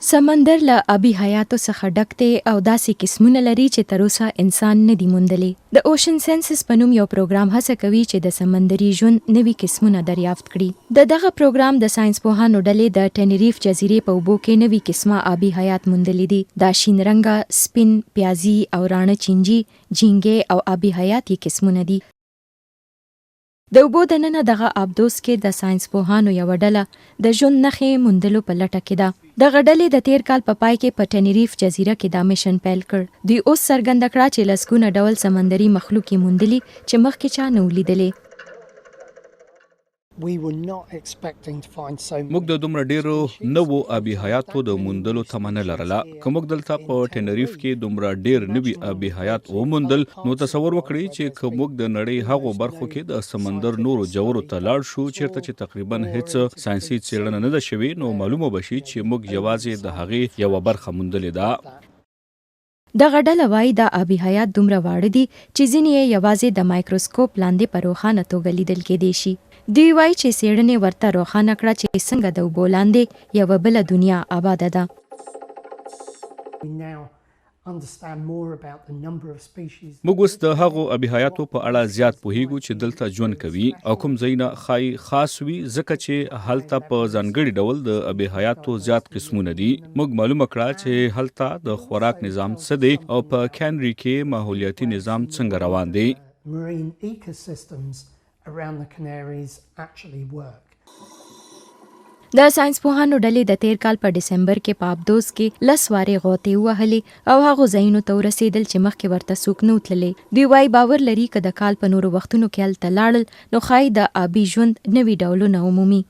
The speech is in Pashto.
سمندر له آبي حیاتو څخه ډک دی او داسې قسمونه لري چې تر اوسه انسان نه دي موندلي. د اوشن سنسس په نوم یو پروګرام هڅه کوي چې د سمندري ژوند نوي قسمونه دریافت کړي. د دغه پروګرام د ساینس پوهانو ډلې د ټنریف جزیرې په اوبو کې نوي قسمه آبي حیات موندلي دي. دا شین رنګه، سپین، پیازي او راڼه چینجي، جینګې او آبي حیات یې قسمونه دي. د اوبو دننه دغه آبدوز کې د ساینس پوهانو یوه ډله د ژوند نښې موندلو په لټه کې ده. دغه ډلې د تېر کال په پای کې په ټنیریف جزیره کې دا مشن پیل کړ. دوی اوس څرګنده کړه چې لسګونه ډول سمندري مخلوق یې موندلي چې مخکې چا نه وو لیدلي. موږ د دومره ډېرو نوو آبي حیاتو د موندلو تمه نه لرله. که موږ دلته په ټینریف کې دومره ډېر نوي آبي حیات وموندل، نو تصور وکړئ چې که موږ د نړۍ هغو برخو کې د سمندر نورو ژورو ته لاړ شو، چېرته چې تقریباً هېڅ ساینسي څېړنه نه ده شوې، نو معلومه به شي چې موږ یوازې د هغې یوه برخه موندلې ده. دغه ډله وايي، دا آبي حیات دومره واړه دي چې ځینې یې یوازې د مایکروسکوپ لاندې په روښانه توګه لیدل کېدای شي. دوی وايي چې څېړنې ورته روښانه کړه چې څنګه د اوبو لاندې یوه بله دنیا آباده ده. موږ اوس د هغو ابي حیاتو په اړه زیات پوهیږو چې دلته ژوند کوي او کوم ځایونه ښايي خاص وي ځکه چې هلته په ځانګړي ډول د ابي حیاتو زیات قسمونه دي. موږ معلومه کړه چې هلته د خوراک نظام څه دی او په کینري کې ماحولیاتي نظام څنګه روان دی. around the Canaries actually work. د ساینس پوهانو ډلې د تېر کال په ډسمبر کې په آبدوز کې لس وارې غوطې ووهلې او هغو ځایونو ته ورسېدل چې مخکې ورته څوک نه و تللی. دوی وايي باور لري که د کال په نورو وختونو کې هلته لاړل نو ښايي د آبي ژوند نوي ډولونه ومومي.